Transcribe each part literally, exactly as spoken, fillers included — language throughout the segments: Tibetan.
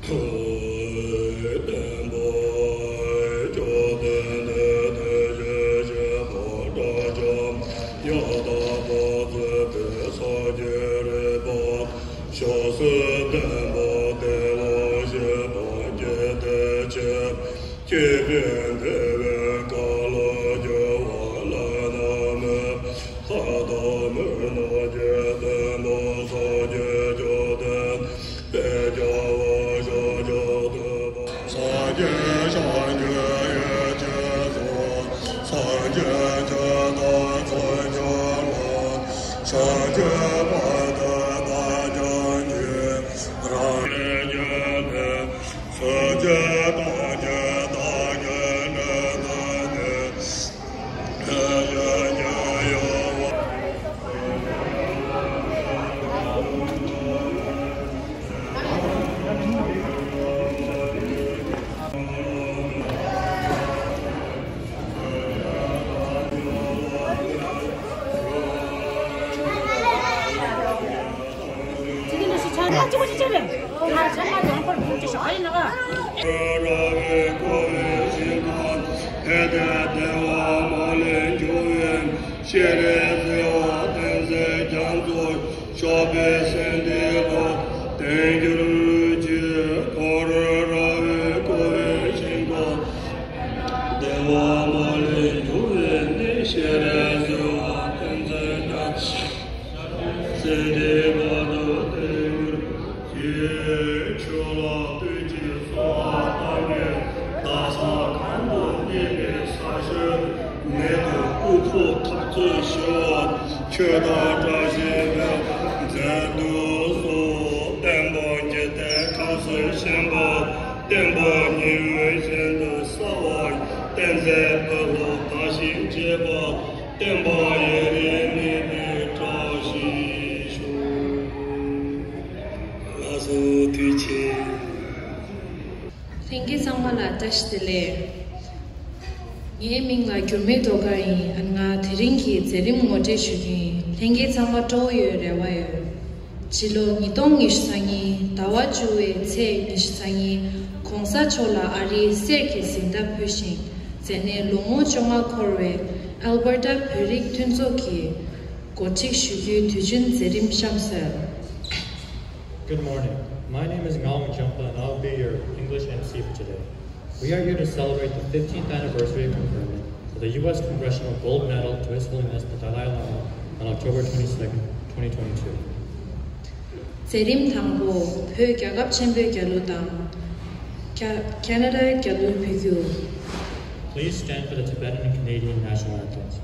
བསྟན་པ་བཅོམ་ལྡན་འདས་དེ་བཞིན་གཤེགས་པ་དགྲ་བཅོམ་ཡང་དག་པར་རྫོགས་པའི་སངས་རྒྱས་རིག་པ་ཞབས་སུ་ལྡན་པ། བདེ་བར་གཤེགས་པ་དགེ་དེས་བྱས་པ། སྐྱེས་པའི་བདེ་བའི་ཁ་ལོ་སྒྱུར་བ་བླ་ན་མེད་པ། ལྷ་དང་མི་རྣམས་ཀྱི་བསྟན་པ། སངས་རྒྱས་བཅོམ་ལྡན་འདས་ཀྱི་རྒྱལ་བ་ཤཱཀྱ་ཐུབ་པ། སངས་རྒྱས་བྱང་ཆུབ་ཡེ་ཤེས་སོགས། སངས་རྒྱས་ཆོས་དང་ཚོགས་མཆོག་ལ། བྱང་ཆུབ་བར་དུ་བདག་སྐྱོང་ཅིང་། རང་གི་རྒྱུད་ལས། སངས་རྒྱས་བསྟན་བཅོས་བདག་གིས་འགྲོ་དོན་ནི། ལས་ཀྱི་རྒྱལ་ཡོངས་ཤེས་རབ་ཟེར་བ་བསྟན་འཛིན་རྒྱ་མཚོ། ཞོགས་པའི་སེང་ལྡེང་བ། བསྟན་འགྱུར་གྱི་འཁོར་ར་བས་བསྐོར་བའི་ཞིང་ཁམས། བདེ་བ་མ་ལུས་འབྱུང་བའི་གནས། ཤེས་རབ་ཟེར་བ་བསྟན་འཛིན་རྒྱ་མཚོ། སེང་ལྡེང་བ་དང་བསྟན་འགྱུར་གྱི། ཆོས་ལ་བསྟོད་ཅིང་གསོལ་བ་བཏབ་པས། བདག་སོགས་གང་དུ་གནས་པའི་ས་གཞི་ནས་ཀྱང་དབུ་འཕང་མཐར་སྐྱོད་ཞི་བ། ཆོས་དང་བཀྲ་ཤིས་པའི་མཚན་དུ་གསོལ། བསྟན་པ་འཇིག་རྟེན་ཁམས་སུ་ཞིང་པ། བསྟན་པ་ཉི་འོད་བཞིན་དུ་གསལ་བ་ཡི། བསྟན་འཛིན་བུ་སློབ་བདག་ཞིག་བྱེད་པ། བསྟན་པ་ཡུན་རིང་གནས་པའི་བཀྲ་ཤིས་ཤོག། ལགས་སོ། ཐུགས་རྗེ་ཆེ། ལྷན་རྒྱས་ཚང་མ་ལ་བཀྲ་ཤིས་བདེ་ལེགས། ངའི་མིང་ལ་འགྱུར་མེད་རྡོ་དཀར་ཡིན། ང་དེ་རིང་གི་མཛད་རིམ་ངོ་སྤྲོད་ཞུ་རྒྱུ་ཡིན། ལྷན་རྒྱས་ཚང་མ་སྤྲོ་བོ་ཡོད་རེ་བ་ཡོད། སྤྱི་ལོ་ཉིས་སྟོང་ཉི་ཤུ་རྩ་གཉིས་ཟླ་བ་བཅུ་བའི་ཚེས་ཉི་ཤུ་རྩ་གཉིས། ༸གོང་ས་མཆོག་ལ་ཨ་རིའི་གསེར་གྱི་གཟེངས་རྟགས་ཕུལ་ཞིང་། མཛད་ནས་ལོ་ངོ་བཅོ་ལྔ་འཁོར་བའི་ཨལ་བར་ཏཱ་བོད་རིགས་མཐུན་ཚོགས་ཀྱི་འགོ་ཁྲིད་ཞུ་རྒྱུའི་དུས་ཆེན་མཛད་རིམ་གཤམ་གསལ། Good morning. My name is Ngawang Jampa and I'll be your English M C for today. We are here to celebrate the fifteenth anniversary of conferment of the U S Congressional Gold Medal to His Holiness the Dalai Lama on October twenty-second, twenty twenty-two. མཛད་རིམ་དང་པོ་བོད་རྒྱལ་ཁབ་ཆེན་པོའི་རྒྱལ་གླུ་དང་། ཁ- ཁ་ན་ཌའི་རྒྱལ་གླུ་ཕུལ་རྒྱུ། Please stand for the Tibetan and Canadian national anthems.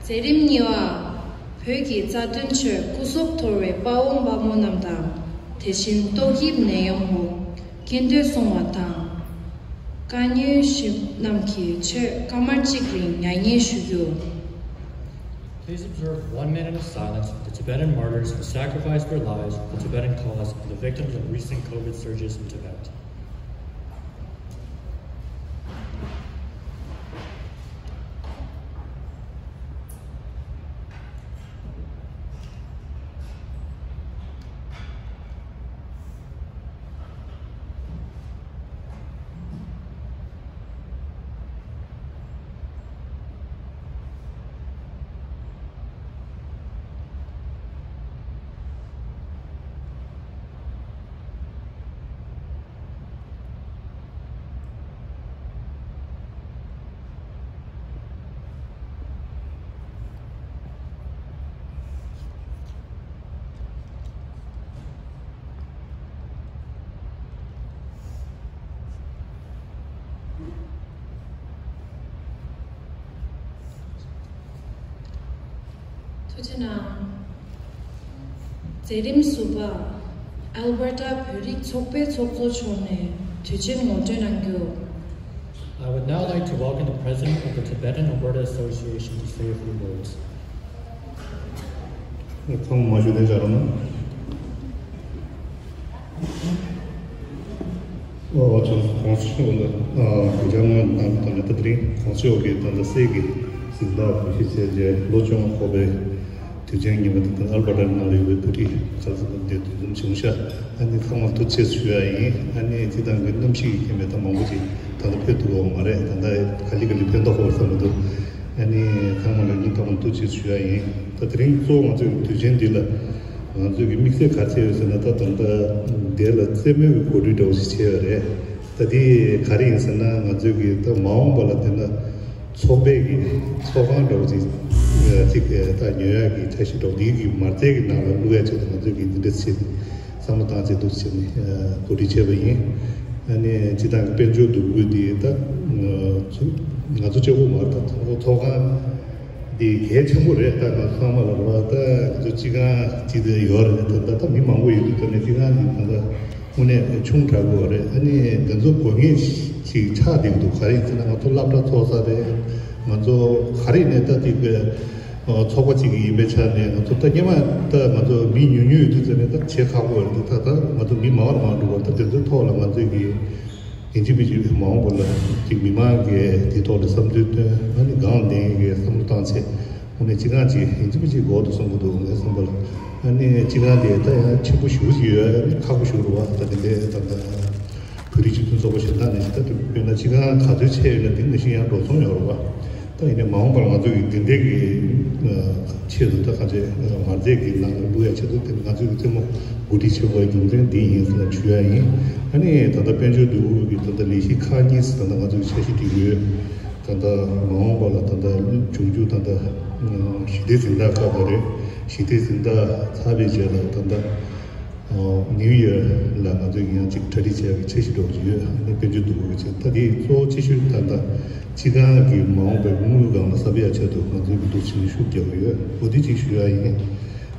མཛད་རིམ་གཉིས་པ། བོད་ཀྱི་རྩ་དོན་ཆེད་སྐུ་གཟུགས་འཐོར་བའི་དཔའ་བོ་དམག་མི་རྣམས་དང་། དེ་བཞིན་ཏོག་དབྱིབས་ནད་ཡམས་འོག་སྐྱེས་འདོད་སྲུང་བ་དང་། དཀའ་ཉེན་ཞི་རྣམས་ཀྱི་ཆེད་སྐར་མ་གཅིག་རིང་མྱ་ངན་ཞུ་རྒྱུ། Please observe one minute of silence for the Tibetan martyrs who sacrificed their lives for the Tibetan cause and the victims of recent COVID surges in Tibet. ཐུགས་རྗེ་གནང་། མཛད་རིམ་གསུམ་པ། ཨལ་བར་ཏཱ་བོད་རིགས་ཚོགས་པའི་ཚོགས་གཙོ་མཆོག་ནས་དུས་ཆེན་ངོ་སྤྲོད་གནང་རྒྱུ། I would now like to welcome the President of the Tibetan Alberta Association to say a few words. ཚང་མ་ཞུ་དེ་བྱ་རོགས་གནང་། ཨོ་ཚང་གོང་ས་མཆོག་ལ་གུས་ཕྱག་སྔོན་དང་ད་ནི་ད་དེ་རིང་གོང་ས་མཆོག་གིས་ད་ལྟ་སྲས་ཀྱི་གཟེངས་རྟགས་གོ་སྒྲིག་བྱས་རྗེས་ལོ་བཅོ་ལྔ་འཁོར་བའི་དུས་ཆེན་ཉིན་མོ་དེ་དང་ཨལ་བར་ཏཱ་ནང་ལ་ཡོད་པའི་བོད་རིགས་ག་ཚོད་དང་འདིར་འདུ་འཛོམས་བྱུང་ཤག་ཨ་ནི་ཚང་མར་ཐུགས་རྗེ་ཆེ་ཞུ་ཡ་ཡིན། ཨ་ནི་སྤྱིར་བཏང་གི་གནམ་གཤིས་ཀྱི་རྐྱེན་པས་ད་མང་པོ་ཅིག་ད་ལྟ་ཕེབས་ཐུབ་ཡོད་མ་རེད། ད་ལྟ་ག་ལེ་ག་ལེ་ཕེབས་འདུག་ཧོར་བསམ་མི་འདུག་ཨ་ནི་ཚང་མ་ལ་སྙིང་ཐག་པ་ནས་ཐུགས་རྗེ་ཆེ་ཞུ་ཡ་ཡིན། ད་དེ་རིང་གཙོ་བོ་ང་ཚོའི་དུས་ཆེན་འདི་ལ་ང་ཚོས་ཀྱི་དམིགས་བསལ་ག་རེ་བྱས་ཡོད་ཟེར་ན། ད་ད་ལྟ་འདི་ལ་རྩེད་མོའི་གི་གོ་སྒྲིག་འདྲ་བོ་ཞིག་བྱས་ཡོད་རེད། ད་འདི་ག་རེ་ཡིན་ཟེར་ན། ང་ཚོས་ཀྱི་ད་མ་འོངས་པ་ལ་དེ་ན་ཚོགས་པའི་གི་ཚོགས་ཁང་འདྲ་བོ་ཅིག་ཅིག་ད་ཉོ་ཡག་གི་འཆར་གཞི་འདྲ་བོ་འདི་གི་མ་རྩའི་གི་ནང་ལ་བླུག་ཡག་ཆེད་དུ་ང་ཚོས་ཀྱི་འདི་འདྲ་བྱས་ཏེ་བསམ་བློ་བཏང་བྱས་འདུག་བྱས་ནས་གོ་སྒྲིག་བྱས་པ་ཡིན། ཨ་ནི་སྤྱིར་བཏང་གི་དཔལ་འབྱོར་འདུ་འགོད་འདི་ད་ང་ཚོ་གཅིག་པོ་མ་རེད། ད་ཚོགས་ཁང་འདི་གལ་ཆེན་པོ་རེད། ད་ང་ཚང་མ་ལ་རེད་བ། ད་ང་ཚོ་སྤྱི་ཁང་གཅིག་དེ་ཡོད་རེད། ད་ད་ད་མི་མང་པོ་ཡོད་དུས་ད་ནས་སྤྱི་ཁང་འདི་ད་ད་དངོས་གནས་ཆུང་དྲགས་པོ་རེད། ཨ་ནི་འདི་ཚོ་དགོས་ངེས་ཤིག་ཆགས་བསྡད་ཀྱི་འདུག་ག་རེ་ཡིན་ཟེར་ན། ང་ཚོ་སློབ་གྲྭ་ཚོགས་ས་རེད། ང་ཚོ་ག་རེ་ཡིན་ནའི་ད་དེ་གི་ཚོགས་པ་གཅིག་གི་ཡིན་པའི་ཆ་ནས་ང་ཚོ་ད་སྔོན་མ་ད་ང་ཚོ་མི་ཉུང་ཉུང་ཡོད་དུས་ཙམ་ནས་ད་བྱེད་ཁག་པོ་རེད་འདུག་ད་ད་ང་ཚོ་མི་མང་བ་མང་འགྲོ་བ། ད་དེ་ཚོའི་ཐོག་ལ་ང་ཚོས་ཀྱི་ཡིན་གཅིག་མིན་གཅིག་མ་འོངས་པ་ལ་ཅིག་མི་མང་གིས་དེའི་ཐོག་ལ་བསམ་ཚུལ་བཏོན། ཨ་ནི་སྒང་ལྡན་གྱི་བསམ་བློ་བཏང་ཚེ་དངོས་གནས་སྤྱི་ཁང་ཅིག་ཡིན་གཅིག་མིན་གཅིག་དགོས་འདུག་བསམ་གྱི་འདུག་ངས་བསམ་པ་ལ། ཨ་ནི་སྤྱི་ཁང་དེ་ད་ཡང་ཆེན་པོ་ཞེ་པོ་ཅིག་ཡོད། ཨ་ནི་ཁག་པོ་ཞེ་པོ་རེད་བ། ད་དེ་འདྲའི་ད་ལྟ་བོད་རིགས་སྤྱི་མཐུན་ཚོགས་པ་གཞན་དག་ནས་ད་དེ་དཔེར་ན་སྤྱི་ཁང་ག་ཚོད་ཆེ་ཡོད་ན་དེ་ནང་བཞིན་ཡང་འགྲོ་སོང་ཡོད་རེད་བ། ད་ཡིན་ནའི་མ་འོངས་པར་ང་ཚོ་གི་འདི་འདྲའི་གི་ཆེད་དུ་ད་ག་ཚོད་མ་རྩའི་གི་ནང་ལ་བླུག་ཡ་ཆེད་དུ་དེ་ང་ཚོའི་གི་རྩེད་མོ་འགོ་ཁྲིད་བྱེད་དགོས་རྒྱུ་མཚན་འདི་ཡིན་ཟེར་ཞུ་ཡ་ཡིན། ཨ་ནི་ད་ལྟ་དཔལ་འབྱོར་འདུ་འགོད་ཀྱི་ད་ལྟ་ལས་གཞི་ཁག་གཉིས་ད་ལྟ་ང་ཚོ་གི་འཆར་གཞི་བསྒྲིགས་ཡོད། ད་ལྟ་མ་འོངས་པ་ལ་ད་ལྟ་འབྱུང་འགྱུར་ད་ལྟ་ཞི་བདེ་གཟེངས་རྟགས་ཁག་པ་རེད། ཞི་བདེ་གཟེངས་རྟགས་ཚར་བའི་རྗེས་ལ་ད་ལྟ་ནིའུ་ཡར་ལ་ང་ཚོས་ཡང་ཅིག་གྲ་སྒྲིག་བྱས་པའི་འཆར་གཞི་འདྲ་བོ་ཅིག་ཡོད། ཨ་ནི་དཔལ་འབྱོར་འདུ་འགོད་ཀྱི་ཆེད་ད་དེ་གཙོ་བོ་ཆེ་ཤོས་ད་ལྟ་སྤྱི་ཁང་གི་མ་འོངས་པའི་དངུལ་སྒང་ལ་གསབ་ཡ་ཆེད་དུ་ང་ཚོས་གི་འདུག་ཕྱིན་ཤུགས་རྒྱག་གི་ཡོད། འོ་དེ་ཅིག་ཞུ་ཡ་ཡིན།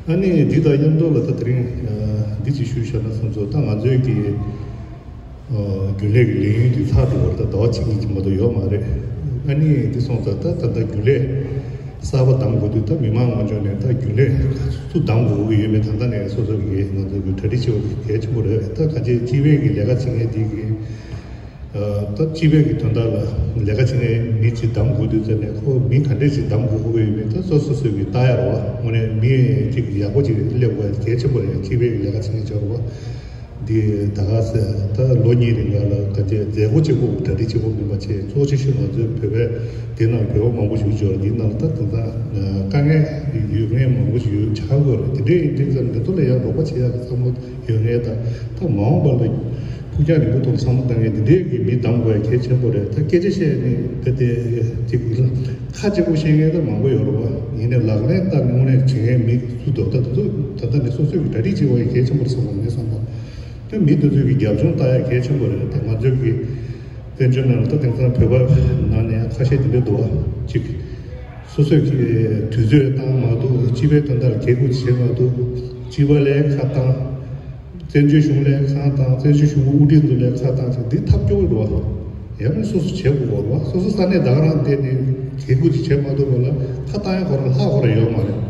ཨ་ནི་འདི་དང་མཉམ་དུ་ལ་ད་དེ་རིང་འདི་ཅིག་ཞུས་བཞག་ན་བསམ་སོང་། ད་ང་ཚོས་གི་རྒྱུན་ལས་ཀྱི་ལས་ཡུན་དེ་ཚར་འགྲོ་བར་ད་ཟླ་བ་གཅིག་གཉིས་ཀྱི་མ་གཏོགས་ཡོད་མ་རེད། ཨ་ནི་འདི་སོང་ཙང་ད་ད་ལྟ་རྒྱུན་ལས་གསར་པ་བདམས་དགོས་དུས་ད་མི་མང་ངོས་ཕྱོགས་ནས་ད་རྒྱུན་ལས་སུ་བདམས་དགོས་ཀྱི་ཡོད་མེད་ད་ལྟ་ནས་སོ་སོ་གི་ང་ཚོ་གི་གྲ་སྒྲིག་བྱེད་པ་གལ་ཆེན་པོ་རེད། ད་ག་ཅེ་སྤྱི་པའི་གི་ལས་ཀ་བྱེད་མཁན་དེ་གི་ད་སྤྱི་པའི་གི་དོན་དག་ལ་ལས་ཀ་བྱེད་མཁན་མི་གཅིག་བདམས་དགོས་དུས་ཙམ་ནས་ཁོ་མི་ག་འདྲས་ཅིག་བདམས་དགོས་ཀྱི་ཡོད་མེད་ད་སོ་སོ་སོ་གི་ལྟ་ཡ་རེད་བ། དངོས་གནས་མི་གཅིག་ཡག་པོ་ཅིག་སླེབས་དགོས་གལ་ཆེན་པོ་རེད། སྤྱི་པའི་གི་ལས་ཀ་བྱེད་མཁན་ཆགས་རེད་བ། འདི་ད་ག་ཟེ་ད་ལོ་གཉིས་རིང་ལ་ག་ཚད་མཛད་སྒོ་གཅིག་པོ་གྲ་སྒྲིག་གཅིག་པོ་མིན་པ་བྱས། གཙོ་ཆེ་ཤོས་ང་ཚོའི་བོད་པའི་དེ་ནང་བོད་པ་མང་པོ་ཞིག་འབྱོར། འདི་ནང་ལ་ད་དེང་སང་དཀའ་ངལ་ཡོད་མཁན་མང་པོ་ཞིག་ཡོད་ཆགས་དགོས་རེད། དེ་འདྲའི་ཡིན་དུས་ཙམ་འདི་ཚོ་ལ་ཡང་རོགས་པ་བྱེད་ཡག་གི་བསམ་བློ་ཡོད་མཁན་དང་ད་མ་འོངས་པ་ལ་ཕུགས་རྒྱང་རིང་པོ་ཐོག་བསམ་བློ་བཏང་མཁན་འདི་འདྲའི་གི་མི་བདམས་དགོས་ཡ་གལ་ཆེན་པོ་རེད། ད་སྐད་ཆ་བཤད་ནས་ད་དེ་ཅིག་ཁ་གཅིག་པོ་བཤད་མཁན་ད་མང་པོ་ཡོད་རེད་བ། ཡིན་ནའི་ལག་ལེན་བསྟར་ནས་དངོས་གནས་བྱེད་མཁན་མི་སུ་འདུག་ད་དེ་ཚོ་ད་ལྟ་ནས་སོ་སོས་གི་གྲ་སྒྲིག་བྱེད་དགོས་ཡ་གལ་ཆེན་པོ་རེད་བསམ་གི་ངའི་བསམ་པ། ད་མི་དེ་ཚོས་ཀྱི་རྒྱབ་ལྗོངས་ལྟ་ཡ་གལ་ཆེན་པོ་རེད། ད་ང་ཚོའི་གི་བཙན་བྱོལ་ནང་ལ་ད་དེང་སང་བོད་པ་ནང་ནས་ཁ་ཤས་དེ་འདྲ་འདུག་བ། གཅིག་སོ་སོས་ཀྱི་དུས་ཚོད་བཏང་མ་ཐུབ། སྤྱི་པའི་དོན་དག་ལ་གད་སྐུལ་བྱེད་མ་ཐུབ། སྤྱི་པ་ལ་ཁ་བཏང་། བཙན་བྱོལ་གཞུང་ལ་ཁ་བཏང་། བཙན་བྱོལ་གཞུང་གི་དབུ་ཁྲིད་ཚོ་ལ་ཁ་བཏང་ཟེར་འདི་ཐབས་སྐྱོ་བོ་འདུག་བ། ཡང་མིན་སོ་སོ་བྱེད་དགོས་པ་རེད་བ། སོ་སོ་ས་གནས་ད་ག་རང་བསྡད་ནས་གད་སྐུལ་ཅིག་བྱེད་མ་ཐུབ་པ་ལ་ཁ་བཏང་ཡ་ཁོ་རང་ལྷག་ཁོ་རང་ཡོད་མ་རེད།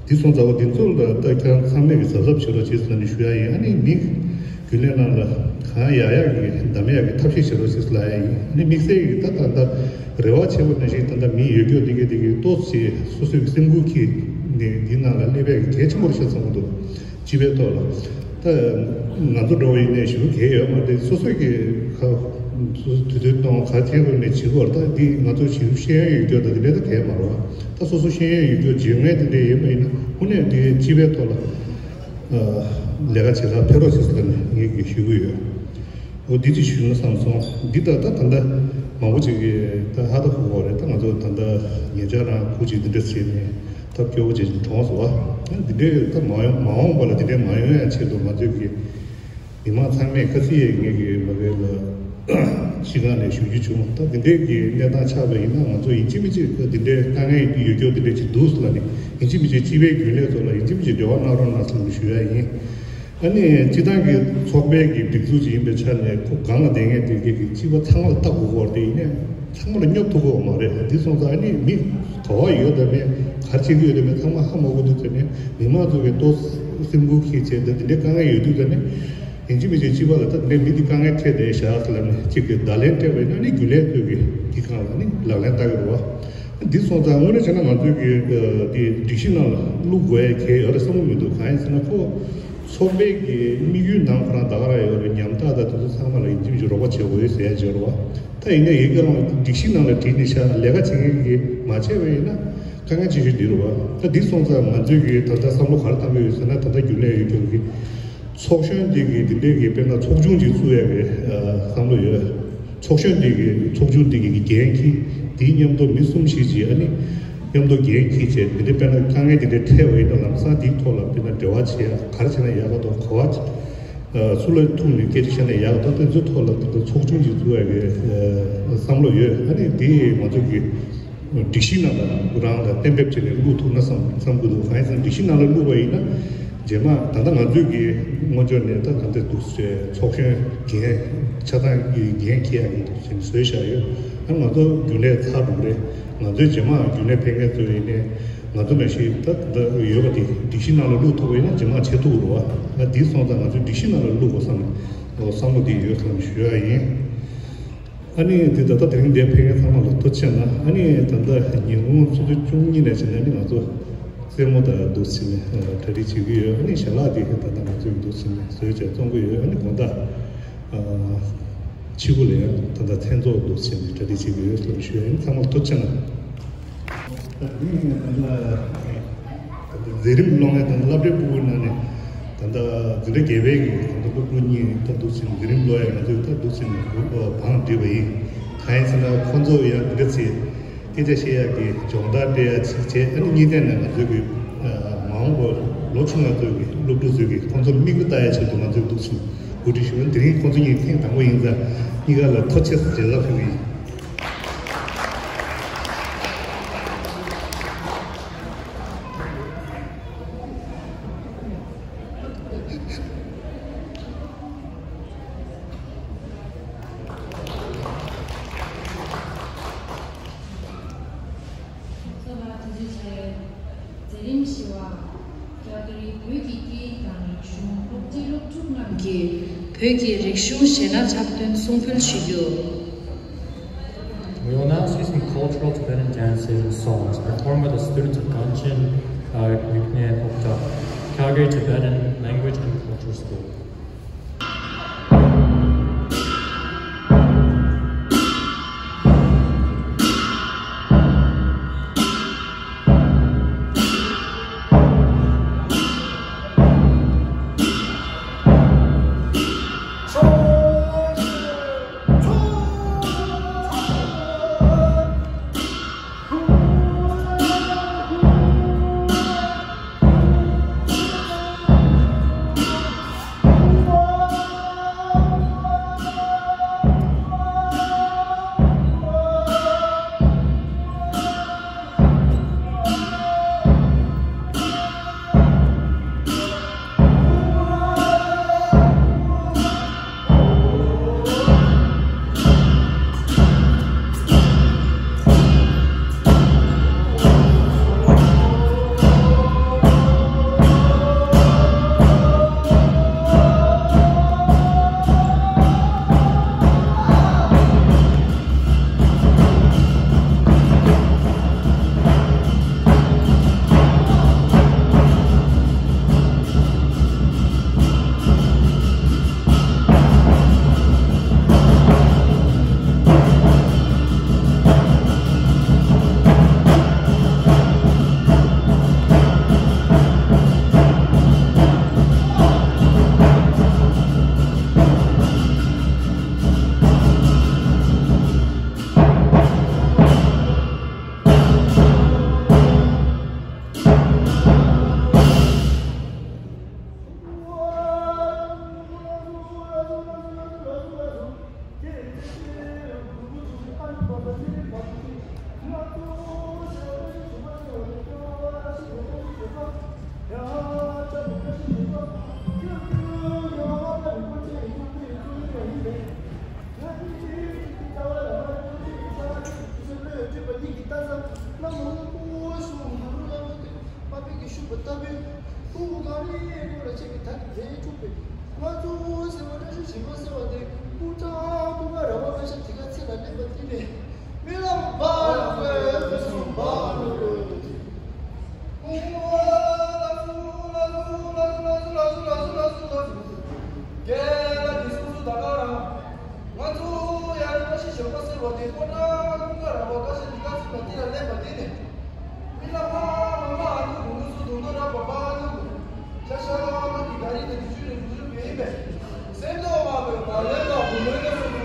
འདི་སོང་ཙང་འདི་ཚོ་ལ་ལྟ་ཁྱེད་རང་ཚང་མས་ཀྱི་གཟབ་གཟབ་བྱེད་རོགས་བྱེད་ཟེར་ནས་ཞུ་ཡ་ཡིན། ཨ་ནི་མི་རྒྱུན་ལས་ནང་ལ་གང་ཡག་ཡག་གི་གདམ་ཡག་གི་ཐབས་ཤེས་བྱེད་རོགས་བྱེད་ཟེར་ལབ་ཡ་ཡིན། ཨ་ནི་དམིགས་བསལ་གྱི་ད་ད་ལྟ་རེ་བ་ཆེ་བོ་ནང་བཞིན་ད་ལྟ་མི་ཡོད་རྒྱུ་འདི་གས་འདི་གས་ཏོག་ཙམ་སོ་སོའི་གི་སེམས་ཁུར་གྱིས་ནས་འདི་ནང་ལ་སླེབས་ཡག་གི་གལ་ཆེན་པོ་རེད་ཤག་བསམ་གྱི་འདུག་སྤྱི་པའི་ཐོག་ལ། ད་ང་ཚོ་འགྲོ་བ་ཡིན་ནའི་ཞེ་པོ་གལ་ཡོད་མ་རེད། སོ་སོ་གི་ཁ་སོ་སོ་དུས་ཚོད་གཏོང་ག་བྱེད་དགོས་མེད་བྱེད་དགོས་རེད། ད་འདི་ང་ཚོ་ཞེ་པོ་ཤེས་ཡོན་ཡོད་རྒྱུ་ད་འདི་འདྲ་ད་གལ་མ་རེད་བ། ད་སོ་སོ་ཤེས་ཡོན་ཡོད་རྒྱུ་བརྗོད་མཁན་དེ་འདྲ་ཡོད་པ་ཡིན་ན་དངོས་གནས་འདི་སྤྱི་པའི་ཐོག་ལ་ལས་ཀ་བྱེད་ལ་ཕེབས་རོགས་བྱེད་ཟེར་ནས་ངས་ཀྱི་ཞུ་གི་ཡོད། འོ་འདི་ཅིག་ཞུས་ན་བསམ་སོང་། འདི་ད་ད་ད་ལྟ་མང་པོ་ཅིག་གིས་ད་ཧ་ད་གོ་གོ་རེད། ད་ང་ཚོ་ད་ལྟ་ཉེ་ཆར་རང་ཁུག་ཅིག་འདི་འདྲ་བྱས་ནས་ཐབས་སྐྱོ་བོ་ཅིག་གྲོངས་སོང་བ། འདི་འདྲའི་ད་མ་ཡོང་མ་འོངས་པ་ལ་འདི་འདྲའི་མ་ཡོང་ཡ་ཆེད་དུ་ང་ཚོས་ཀྱི་མི་མང་ཚང་མས་ཁ་སི་ཡས་ངེད་ཀྱི་མ་རེད་ལ་སྤྱི་ཁང་ནས་ཞུ་རྒྱུ་བྱུང་། ད་འདི་འདྲའི་གི་གནས་སྟངས་ཆགས་པ་ཡིན་ན་ང་ཚོ་ཡིན་གཅིག་མིན་གཅིག་འདི་འདྲའི་དཀའ་ངལ་ཡོད་རྒྱུ་འདི་འདྲ་ཅིག་འདུག་ཟེར་ལ་ནི་ཡིན་གཅིག་མིན་གཅིག་སྤྱི་པའི་རྒྱུན་ལས་ཚོ་ལ་ཡིན་གཅིག་མིན་གཅིག་འབྲེལ་བ་གནང་རོགས་གནང་ཟེར་ནས་ཞུ་ཡ་ཡིན། ཨ་ནི་སྤྱི་བཏང་གི་ཚོགས་པའི་གི་སྒྲིག་འཛུགས་ཅིག་ཡིན་པའི་ཆ་ནས་ཁོ་སྒང་ལ་བསྡད་མཁན་དེ་གི་གི་སྤྱི་པ་ཚང་མ་ལ་ལྟ་དགོས་ཀྱི་ཡོད་རེད། དེ་ཡིན་ནའི་ཚང་མ་ལ་སྙོབ་ཐུབ་ཀྱི་ཡོད་མ་རེད། འདི་སོང་ཙང་ཨ་ནི་མི་ག་བ་ཡོད་དང་མེད་ག་རེ་བྱེད་ཀྱི་ཡོད་དང་མེད་ཚང་མ་ཧ་མ་གོ་འདུག་ཟེར་ནས་མི་མང་ཚོ་གི་ལྟོ་སེམས་ཁུར་འཁྱེར་བྱས་འདི་འདི་འདྲའི་དཀའ་ངལ་ཡོད་དུས་ཙ་ནས་ཡིན་གཅིག་མིན་གཅིག་སྤྱི་པ་ལ་ད་འདི་འདྲའི་མི་འདི་དཀའ་ངལ་འཕྲད་བསྡད་བཞག་ཟེར་ལབ་ནས་གཅིག་གི་བརྡ་ལན་སྤྲད་པ་ཡིན་ན་ནི་རྒྱུན་ལས་ཚོས་གི་འདི་སྒང་ལ་ནི་ལག་ལེན་བསྟར་གི་རེད་བ། འདི་སོང་ཙང་དངོས་གནས་བྱས་ན་ང་ཚོས་ཀྱི་འདི་སྒྲིག་གཞི་ནང་ལ་བླུག་དགོས་ཡ་གལ་ཡོད་རེད་བསམ་གྱི་མི་འདུག་གང་ཡིན་ཟེར་ན་ཁོ་ཚོགས་པའི་གི་དམིགས་ཡུལ་ནང་ཁོ་རང་ད་ག་རང་ཡོད་རེད། ཉམ་ཐག་དང་དེ་ཚོ་ཚང་མ་ལ་ཡིན་གཅིག་མིན་གཅིག་རོགས་པ་བྱེད་དགོས་ཟེར་ཡ་ཅིག་ཡོད་རེད་བ། ད་ཡིན་ན་ཡི་གེ་རང་སྒྲིག་གཞི་ནང་ལ་བྲིས་ནས་བཞག་ལས་ཀ་བྱེད་མཁན་གྱིས་མ་བྱས་པ་ཡིན་ན་དཀའ་ངལ་ཆེ་ཤོས་འདི་རེད་བ། ད་འདི་སོང་ཙང་ང་ཚོས་ཀྱི་ད་ལྟ་བསམ་བློ་ག་རེ་བཏང་གི་ཡོད་ཟེར་ན་ད་ལྟ་རྒྱུན་ལས་ཡོད་རྒྱུ་གི་ཚོགས་གཞོན་འདི་གི་འདི་འདྲའི་གི་དཔེར་ན་ཚོགས་ཆུང་ཅིག་བཙུགས་ཡ་གི་བསམ་བློ་ཡོད། ཚོགས་གཞོན་འདི་གི་ཚོགས་ཆུང་འདི་གི་འགན་འཁྱེར། འདིའི་མཉམ་དུ་མི་གསུམ་བཞི་ཅིག་ཨ་ནི་མཉམ་དུ་འགན་འཁྱེར་བྱས་འདི་འདྲའི་དཔེར་ན་དཀའ་ངལ་འདི་འདྲའི་འཕྲད་པ་ཡིན་ན་ལམ་སང་འདིའི་ཐོག་ལ་དཔེར་ན་འབྲེལ་བ་བྱེད་ཡ་ག་རེ་བྱས་ན་ཡག་ག་འདུག་ག་བ་སུ་ལ་ཐུག་ནས་སྐད་ཆ་བཤད་ན་ཡག་ག་འདུག་དེ་ཚོའི་ཐོག་ལ་དཔེར་ན་ཚོགས་ཆུང་ཅིག་བཙུགས་ཡ་གི་བསམ་བློ་ཡོད། ཨ་ནི་འདི་ང་ཚོ་གི་སྒྲིག་གཞི་ནང་ལ་རང་ལ་གཏན་འབེབས་བྱས་ནས་བླུག་ཐུབ་ན་བསམ་བསམ་གི་འདུག་གང་ཡིན་ཟེར་ན་སྒྲིག་གཞི་ནང་ལ་བླུག་པ་ཡིན་ན་རྗེས་མ་ད་ལྟ་ང་ཚོས་ཀྱི་སྔོན་འཇོག་ནས་ད་ད་ལྟ་འདུག་ཟེར་ཚོགས་གཞོན་འགན་ཆ་ཚང་གི་འགན་འཁྱེར་ཡག་གི་བཟོས་བཞག་ཡོད། ཨ་ང་ཚོ་རྒྱུན་ལས་ཚར་འགྲོ་གི་རེད། ང་ཚོའི་རྗེས་མ་རྒྱུན་ལས་ཕེབས་མཁན་ཚོ་ཡིན་ནའི་ང་ཚོ་ནང་བཞིན་ད་ད་ཡོད་པ་དེ་སྒྲིག་གཞི་ནང་ལ་བླུག་ཐུབ་པ་ཡིན་ན་རྗེས་མ་བྱེད་ཐུབ་རེད་བ། ཨ་འདི་སོང་ཙང་ང་ཚོས་སྒྲིག་གཞི་ནང་ལ་བླུག་དགོས་བསམ་བསམ་བློ་དེ་ཡོད་ཙང་ཞུ་ཡ་ཡིན། ཨ་ནི་འདི་ད་ལྟ་དེ་རིང་འདིར་ཕེབས་མཁན་ཚང་མ་ལ་ཐུགས་རྗེ་ཆེ་གནང་། ཨ་ནི་ད་ལྟ་ཉིན་གུང་ཆུ་ཚོད་བཅུ་གཉིས་ནས་བྱས་ནས་ནི་ང་ཚོ་རྩེད་མོ་དང་འདུག་སེ་ནས་གྲ་སྒྲིག་བྱེད་ཀྱི་ཡོད། ཨ་ནི་ཞལ་ལག་དེ་ད་ལྟ་ང་ཚོས་འདུག་སེ་ནས་བཟོས་བྱས་བཙོང་གི་ཡོད། ཨ་ནི་དགོང་དག་ཕྱི་གུ་ལ་ཡང་ད་ལྟ་མཚན་ཚོགས་འདུག་སེ་ནས་གྲ་སྒྲིག་བྱེད་ཀྱི་ཡོད་ལབ་ཞུ་ཡ་ཡིན། ཚང་མ་ལ་ཐུགས་རྗེ་ཆེ་གནང་། ད་དེ་རིང་ནས་ད་ལྟ་མཛད་རིམ་སློང་ཡ་དང་སློབ་གྲྭའི་ཕྲུ་གུའི་ནང་ནས་ད་ལྟ་འཛིན་གྲྭ་བརྒྱད་པའི་གི་ད་ལྟ་སློབ་ཕྲུག་གཉིས་ད་འདུག་ཟིན་མཛད་རིམ་སློང་ཡ་ང་ཚོས་ད་འདུག་ཟིན་བང་བསྒྲིགས་པ་ཡིན། གང་ཡིན་ཟེར་ན་ཁོང་ཚོ་ཡང་འདི་འདྲ་ཚེ་སྐད་ཆ་བཤད་ཡ་གི་སྦྱོང་བརྡར་སྤྲད་ཡ་ཚིག་བྱས། ཨ་ནི་གཉིས་ཐད་ནས་ང་ཚོའི་གི་མ་འོངས་པར་ལོ་ཆུང་ང་ཚོའི་གི་སློབ་ཕྲུག་ཚོའི་གི་ཁོང་ཚོ་མིག་དཔེ་ལྟ་ཡ་ཆེད་དུ་ང་ཚོས་འདུག་ཟིན་གོ་སྒྲིག་ཞུ་བ། དེ་རིང་ཁོང་ཚོ་གཉིས་ཐེངས་དང་པོ་ཡིན་ཙང་གཉིས་ཀ་ལ་ཐུགས་རྗེ་ཆེ་ཟེར་ལབ་ཞུ་གི་ཡིན། ཚོགས་ལ་ཐུགས་རྗེ་ཆེ། མཛད་རིམ་བཞི་པ། རྒྱ་གར་བོད་ཀྱི་སྐད་ཡིག་དང་རིག་གཞུང་སློབ་གྲྭའི་སློབ་ཕྲུག་རྣམས་ཀྱིས་བོད་ཀྱི་རིག་གཞུང་གཞས་སྣ་འཁྲབ་སྟོན་གསུང་འབུལ་ཞུ་རྒྱུ། We will now see some cultural Tibetan dances and songs performed by the students of Ganchen, uh, Yuknen Okta, Calgary Tibetan Language and Culture School. པ་པའི་གི་ཤུགས་པ་ལྟ་བུའི་ཁུ་བོ་གངས་རིའི་ཀོ་ལ་ཆེ་བའི་ད་གི་རྫས་འཁྲུགས་པའི་ང་ཚོ་ཟེར་བ་བཀྲ་ཤིས་ཤིང་མ་ཟེར་བ་དེ་ཀུ་ཀྲང་ཀུ་ཀ་ར་བ་ཀ་ཤ་དེ་ག་ཚེ་ལ་སླེབས་པ་དེ་ནས་རྨི་ལམ་འབར་བའི་ཕུན་སུམ་འབར་ནོ་རེད། ཀུ་བོ་ལ་སུ་ལ་སུ་ལ་སུ་ལ་སུ་ལ་སུ་ལ་སུ་ལ་སུ་རྒྱལ་ལ་གི་སུ་སུ་ད་ག་རང་། ང་ཚོ་ཡར་བཀྲ་ཤིས་ཞོགས་པ་ཟེར་བ་དེ་ཀོ་ཀྲང་ཀུ་ཀྲང་ར་བ་བཀྲ་ཤིས་འདི་ག་ཚོད་ལ་འདི་ལ་སླེབས་པ་དེ་ནས། མི་ལ་ཕ་མ་མ་ཨ་ནུ་གུ་ནུ་སུ་དུང་དུ་ར་བ་པ་ཨ་ནུ་གུ། ཤ་ཤ་མ་གི་ག་རི་ནི་དུ་ཆུ་ནི་དུ་ཆུ་བེ་ཡིན་པས། སེམས་ཏོག་མ་བེ་བ་ལེ་ལ་གུ་ནུ་ནི་སུ་དུ།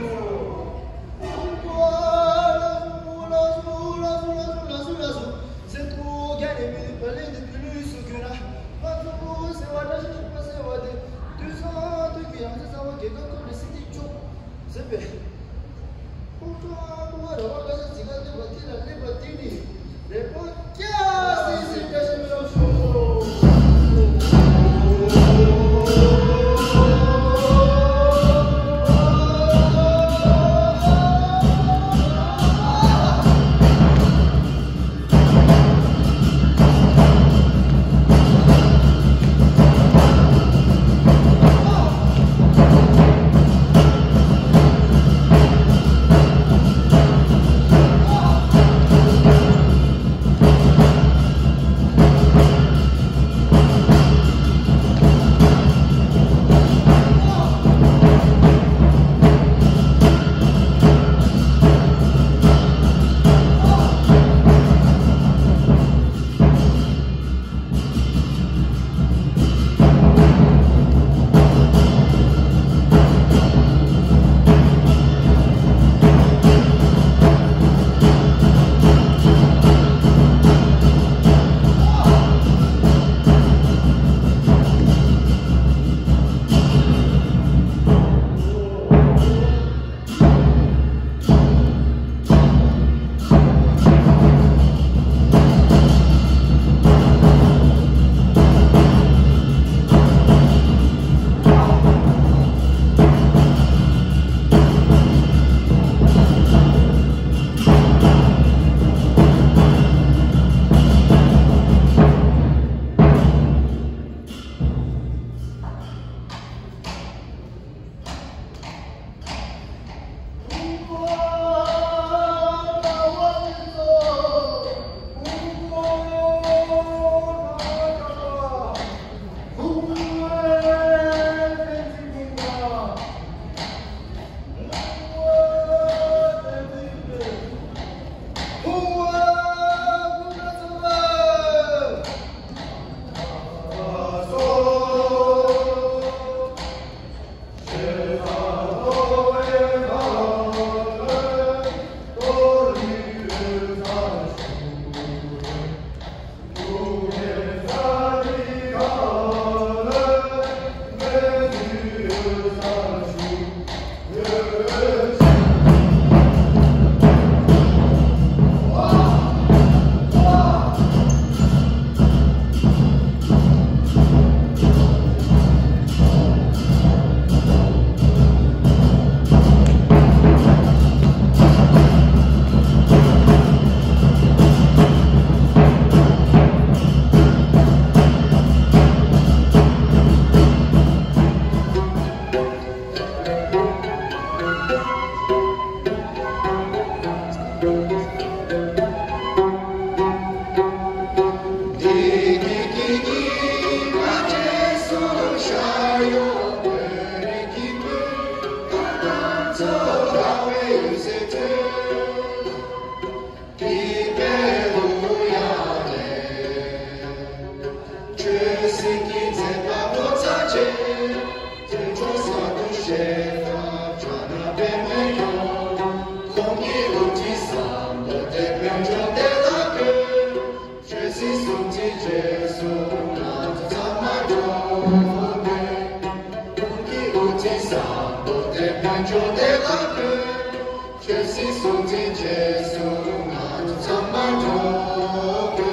ཀུ་ཀྲང་ལ་སུ་ལ་སུ་ལ་སུ་ལ་སུ་ལ་སུ། ཟེར་ཏོ་རྒྱ་ནས་མི་བ་ལེ་འདི་བུ་ལུས་སུ་གྱུར་ན། ང་ཚོ་ཟེར་བ་བཀྲ་ཤིས་ཞོགས་པ་ཟེར་བ་དེ་དུས་སང་དུས་ཀྱི་ཡང་རྩེ་གཙང་བོ་རྒྱལ་ཁབ་ཀུན་ལས་སྲིད་སྟེགས་བཅུ་ཟེར་བས། ཁོང་ཁྲོ་ཨ་ཁུ་བ་ར་བ་ཀ་ཤ་ཟི་ག་སླེབས་པ་དེ་ལ་སླེབས་པ་དེ་ནི་རེ་བ་སྐྱ་སེ་སེ་བཀྲ་ཤིས་བདེ་ལེགས་ཞུ། ཆོས་སྲིད་ཟུང་འབྲེལ་རྗེས་སུ་ང་ཚོ་ཚང་མ་འགྲོ་དགོས། དེ་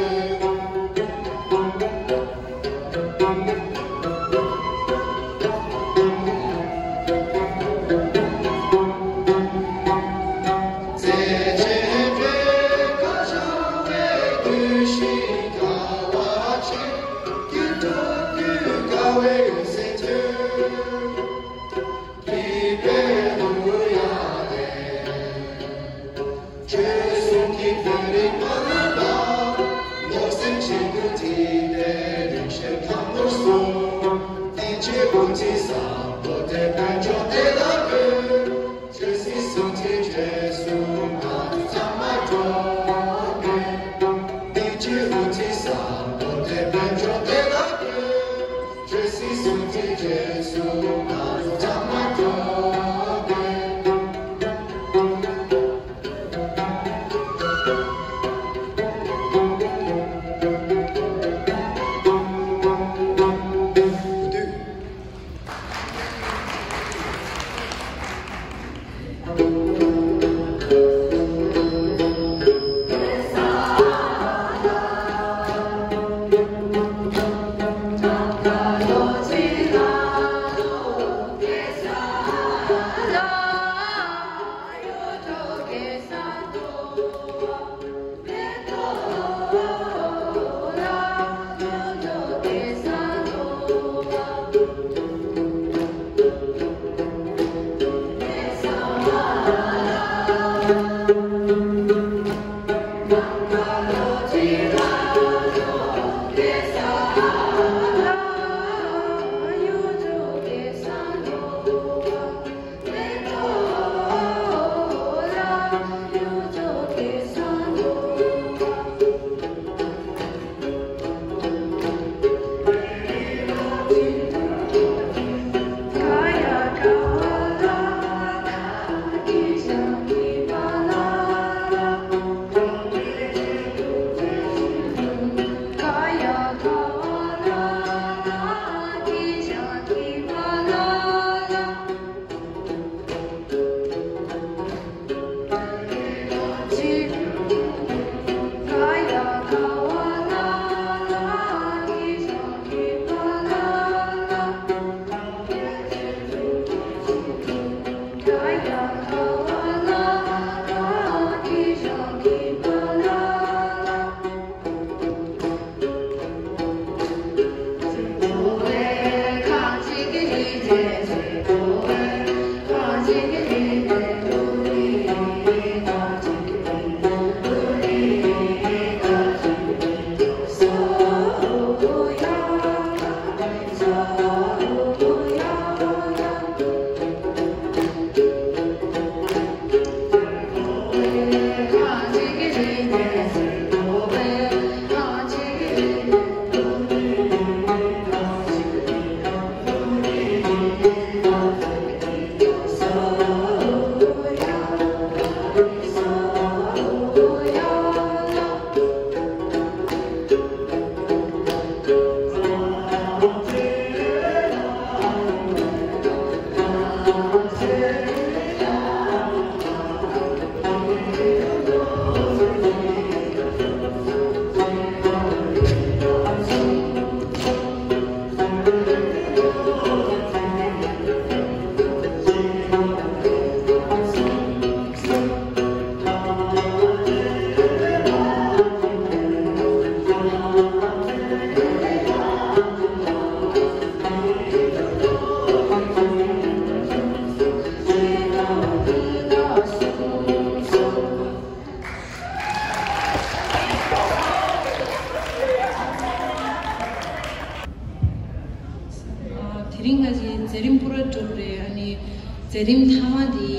རིང་ང་ཚོའི་མཛད་རིམ་པུ་ར་གྲུབ་རེད། ཨ་ནི་མཛད་རིམ་མཐའ་མ་དེ་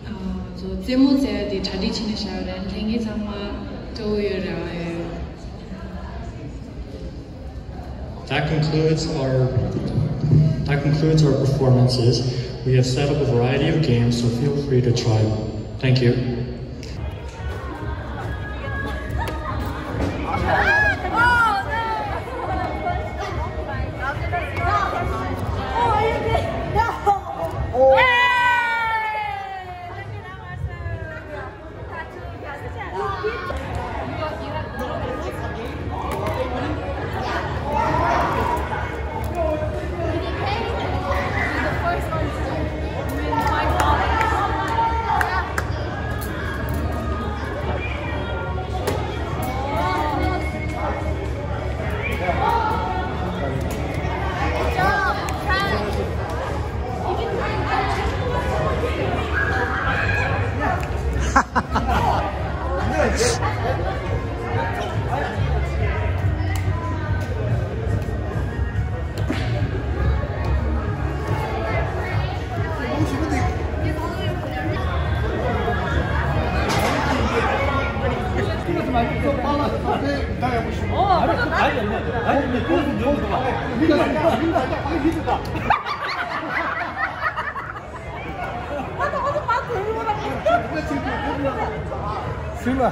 ཨ་ཚོ་རྩེད་མོ་རྩེ་ཡ་དེ་གྲ་སྒྲིག་བྱས་ནས་བཞག་རེད། ལྷན་རྒྱས་ཚང་མ་སྤྲོ་བོ་ཡོད་རེད། ཨ་ཡོད། That concludes our, that concludes our performances. We have set up a variety of games, so feel free to try them. Thank you. ཟིན་ལ།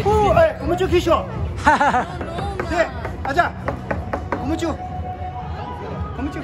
ཨོ། ཨེ། གོ་མ་ཆུ་ཁྱེར་ཤོག་དེ། ཨ་ཅག་གོ་མ་ཆུ། གོ་མ་ཆུ།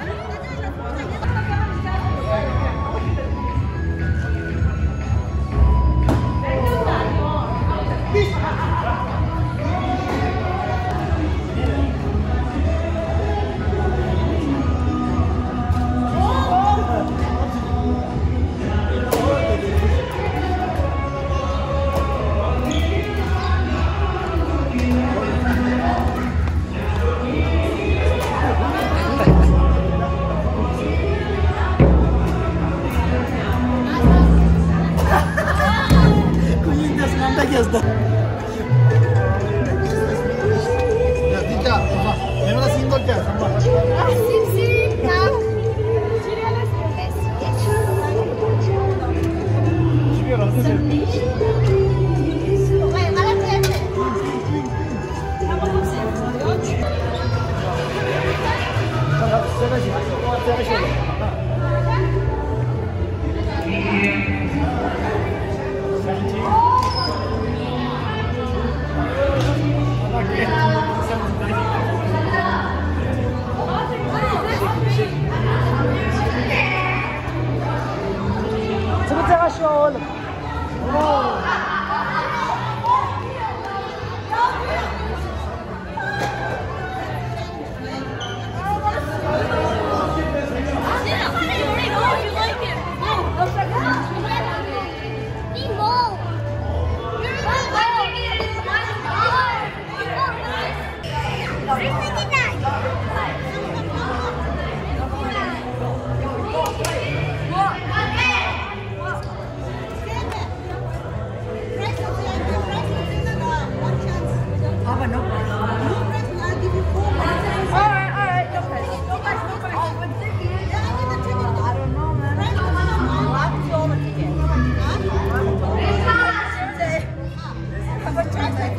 Papa, no price. No price, I'll give you four prices. All right, all right, no price. No price, no price. Oh, but thank you. Yeah, I need the ticket. I don't know, man. Price is not mine. I'll give you all the tickets. Huh? But try to